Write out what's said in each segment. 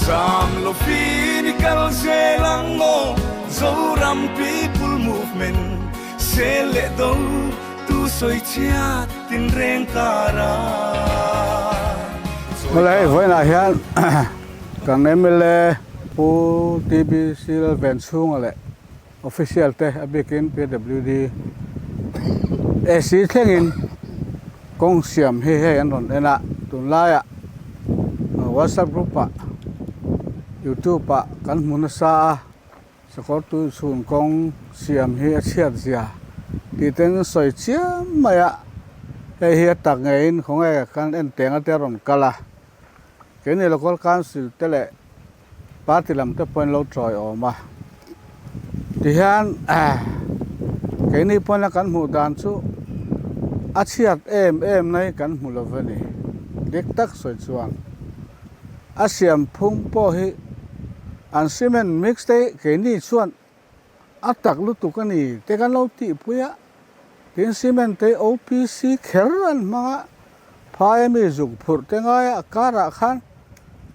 Zam lovin i kal zel ang maw Zoram People Movement Sel leh do tu sawi chhiat tinreng kara Hmela hei vawiinah hian kan mla Pu TBC Lalvenchhunga leh Official te a bikin PWD AC thlengin kawng siam hi hei an rawn en a, tunlaiah WhatsApp group ah YouTube ah kan hmu nasa a, sakawr tui chhun kawng siam hi a chhiat zia tih ten sawi chiam mai a, hei hi a tak ngeiin khawnge kan en teng ate a rawn kal a, keini local council te leh Party lam te pawhin lo chawi awm a, tihian keini pawhin a kan hmuh dan chu a chhiat em em na hi kan hmu lo a ni, dik tak sawi chuan a siam phung pawh hi an cement mix te hi keini chuan a tak lutuk a ni te kan lo tihpui a, tin cement te hi OPC kher an hmang a. Phai ami zuk phurh te ngaia a karah khan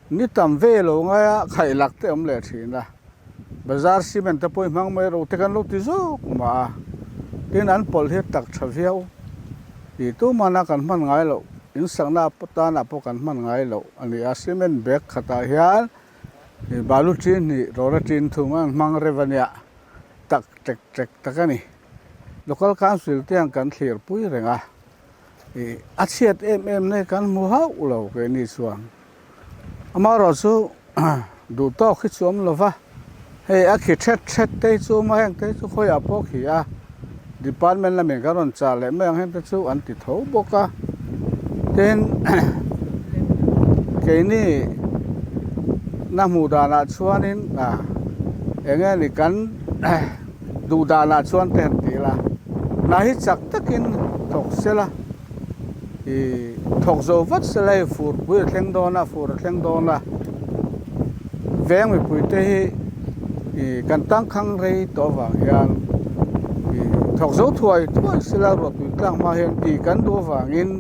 ni tam ve lo ngaia khaih lak te awm leh thin a, bazar cement te pawh i hmang mai ro te kan lo ti zawk mah a, tin an pawlh hi a tak tha viau tih tumana kan hman ngai loh, in sakna tanah pawh kan hman ngai loh a ni a, cement bag khatah hian balu tin hnih rawra tin thum an hmang rev a nia, tak tek tek tak a ni. Local council te ang kan thlir pui reng a. Ih a chhiat em em na hi kan hmu hauh lo keini chuan amaherawh chu duh tawk hi chu awm lo va, hei a khi thet thet te hi chu awm a heng te hi chu khawiah pawh khi a department lamin kan rawn chah leh mai ang heng te chu an ti tho bawk a tin keini na hmuh danah chuanin ah eng nge ni kan. Duh danah chuan te han ti ila, hna hi chak takin thawk sela, ih thawk zo vat sela hei fur pui a thleng dawn a, fur a thleng dawn a, veng mipui te hi ih kan tangkhang rei tawh avang hian ih thawk zo thuai thuai sela ruahtui tlak hma hian tih kan duh avangin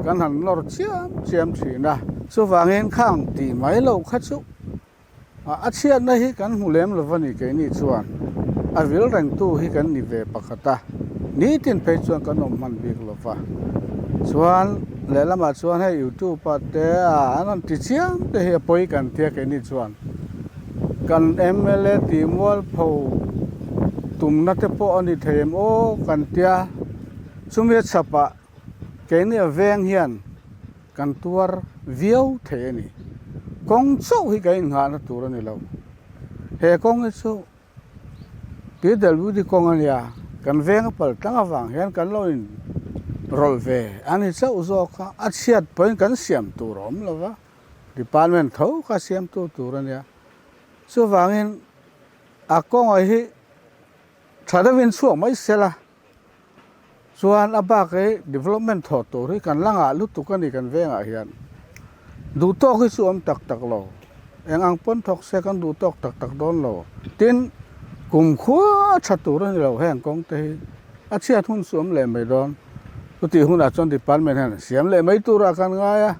kan han nawr chiam chiam thin a, chuvangin khang tih mai loh kha chu. A chhiatna hi kan hmu lem lo va ni keini chuan a vil rengtu hi kan ni ve pakhat a, nitin phei chuan kan awm hman bik lo va. Chuan lehlamah chuan hei youtube ah te a an rawn ti chiam te hi a pawi kan tia keini chuan kan mla tih mualpho tumna te pawh a ni thei em aw kan tia chumi a chhapah keini a veng hian Kan tuar viau thei a ni. Kawng chauh hi kan innghahna tur a ni lo. He kawng hi chu PWD kawng a nia, kan veng a pal tlang avang hian kan lo in rawlh ve a ni chauh zawk a, a chhiat pawhin kan siam tur a awm lo va, department tho kha siamtu tur a nia. Chuvangin a kawngah hi tha deuhin chhuak mai sela. Chuan a bak hi development thawh tur hi kan la ngah lutuk a ni kan vengah hian. Duh tawk hi chu awm tak tak lo. Eng ang pawn thawk se kan duh tawk tak tak dawn lo. Tin, kum khua tha tur a ni lo heng kawng te hi. A chhiat hun chu awm leh mai dawn. Chutih hunah chuan department hian siam leh mai turah kan ngai a,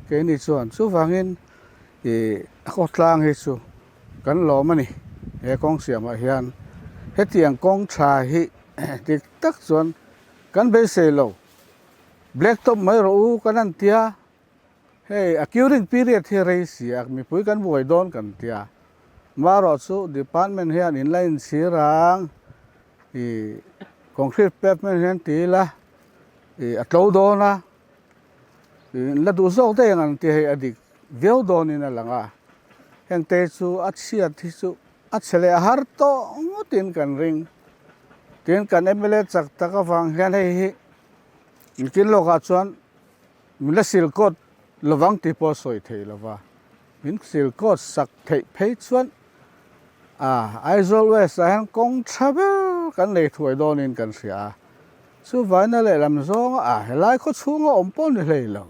keini chuan chuvangin ih a khawtlang hi chu Kan lawm a ni, he kawng siamah hian hetiang kawng tha hi dik tak chuan kan beisei lo. Black top mai rawh u kan han tia, hei a curing period hi rei si a, mipui kan buai dawn kan tia. Marawh chu department hian in la inchhir ang, ih concrete pavement hian ti ila ih a tlo dawn a, ih la duh zawk daih ang an tia hei a dik. Viau dawnin a lang a, hengte chu a chhiat hi chu a chhe leh har tawh ngawtin kan ring. Tin, kan mla chak tak avang hian hei hi nikin lawkah chuan min la silkawt lovang tih pawh a sawi thei lo va, min silkawt sak theih phei chuan a Aizawl West ah hian kawng tha ber kan lei thuai dawnin kan hria a, chuvaina lehlam zawnga a helai khawchhunga awm pawh ni hlei lo.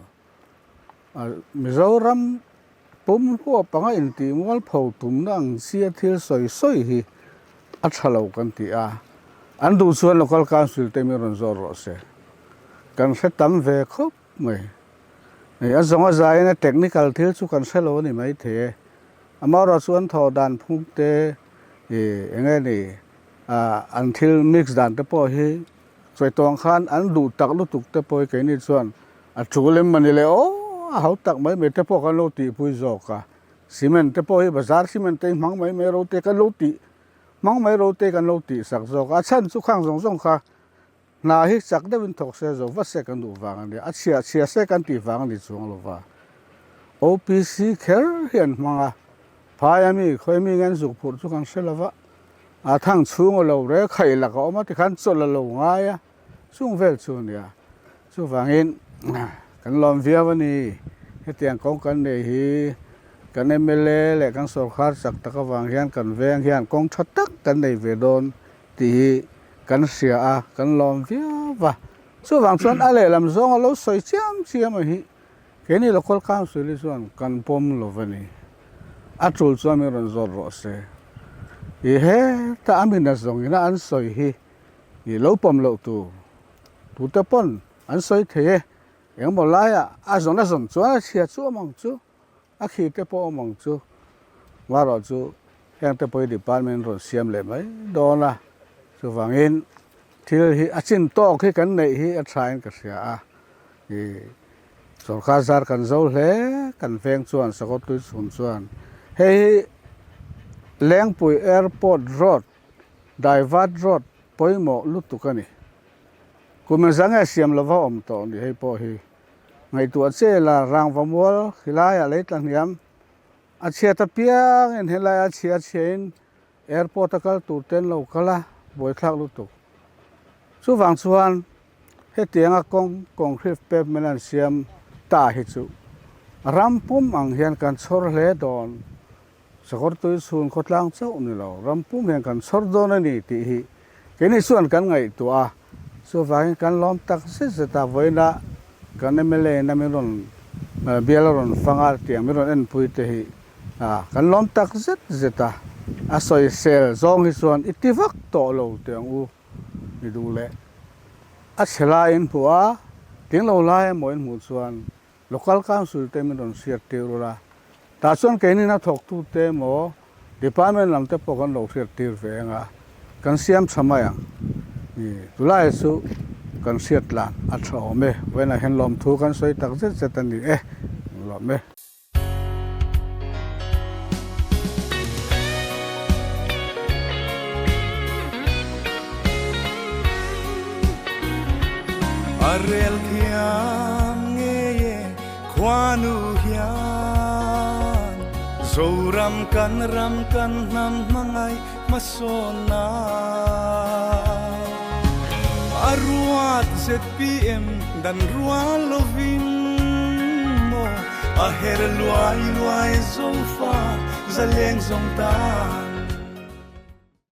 Mizoram pum huap anga intih mualpho tumna ang sia thil sawi sawi hi a tha lo kan ti a, an duh chuan Local Council te min rawn zawt rawh se. Kan hre tam ve khawp mai. A zawng a zaiin a technical thil chu kan hre lo a ni maithei e. Amaherawh chu an thawh dan phung te ih eng nge ni ah an thil mix dan te pawh hi sawi tawh ang khan an duh tak lutuk te pawh hi keini chuan a tul em mawni le aw a ho tak mai mai te pawh kan lo tihpui zawk a. Cement te pawh hi bazar cement te hi hmang mai mai ro te kan lo tih hmang mai ro te kan lo tih sak zawk a. A chhan chu khang zawng zawng kha Hna hi chak deuhin thawk se zo vat se kan duh vang a nia, a chhia chhia se kan tih vang a ni chuang lo va. OPC kher hi an hmang a, phai a mi khawi mi nge an zuk phurh chu kan hre lo va, a thang chhung a lo rel khaih lak a awm a tikhan chawlh a lo ngai a, chung vel chu a nia. Chuvangin kan lawm viau a ni, hetiang kawng kan nei hi kan mla leh kan sorkar chak tak avang hian kan veng hian kawng tha tak kan nei ve dawn tih hi kan hria a, kan lawm viau va. Chuvang chuan a lehlam zawng a lo sawi chiam chiam a hi keini Local Council hi chuan kan pawm lo va ni. A tul chuan min rawn zawt rawh se. I heta a mina zawng ina an sawi hi i lo pawm loh tur tute pawn an sawi thei e. Engemaw laiah a zawn a zawn chuan a chhia chu awm ang chu. A khi te pawh awm ang chu, marawh chu heng te pawh hi department rawn siam leh mai dawn a, chuvangin thil hi a chin tawk hi kan neih hi a thain ka hria a, ih sorkar zar kan zo hle kan veng chuan Sakawtui chhun chuan hei hi Lengpui Airport Road Divert Road pawimawh lutuk a ni, kum engzah nge siam lova awm tawh ni hei pawh hi. Ngaihtuah che la rangva mual khilaiah lei tla hniam a chhiat apiangin helai a chhia chhiain airport a kal tur te an lo kal a, buaithlak lutuk. Chuvang chuan hetianga kawng concrete pavement an siam ta hi chu ram pum ang hian kan chhawr hle dawn. Sakawr tui chhun khawtlang chauh ni lo, ram pum hian kan chhawr dawn a ni tih hi keini chuan kan ngaihtuah a, chuvangin kan lawm tak zet zet a, vawiinah kan mla in a min rawn bial a rawn fang a tiang min rawn enpui te hi kan lawm tak zet zet a, a sawisel zawng hi chuan i ti vak tawh lo teh ang u ni duh leh a chhe lai in hmuh a, tling lo lai emaw in hmuh chuan Local Council te min rawn hriat tir ula, tah chuan keini na thawktu te emaw Department lam te pawh kan lo hriat tir ve ang a, kan siam tha mai ang. Ni, tulai chu kan hriat tlan a tha awm e, vawiinah hian lawmthu kan sawi tak zet zet a ni e, lawm e. A rel thiam ngei e khuanu hian Zoram kan ram kan hnam hmangaih hmasawn nan A ruat zpm dan rual lovin maw A her luai luai zofa zaleng zawng tan.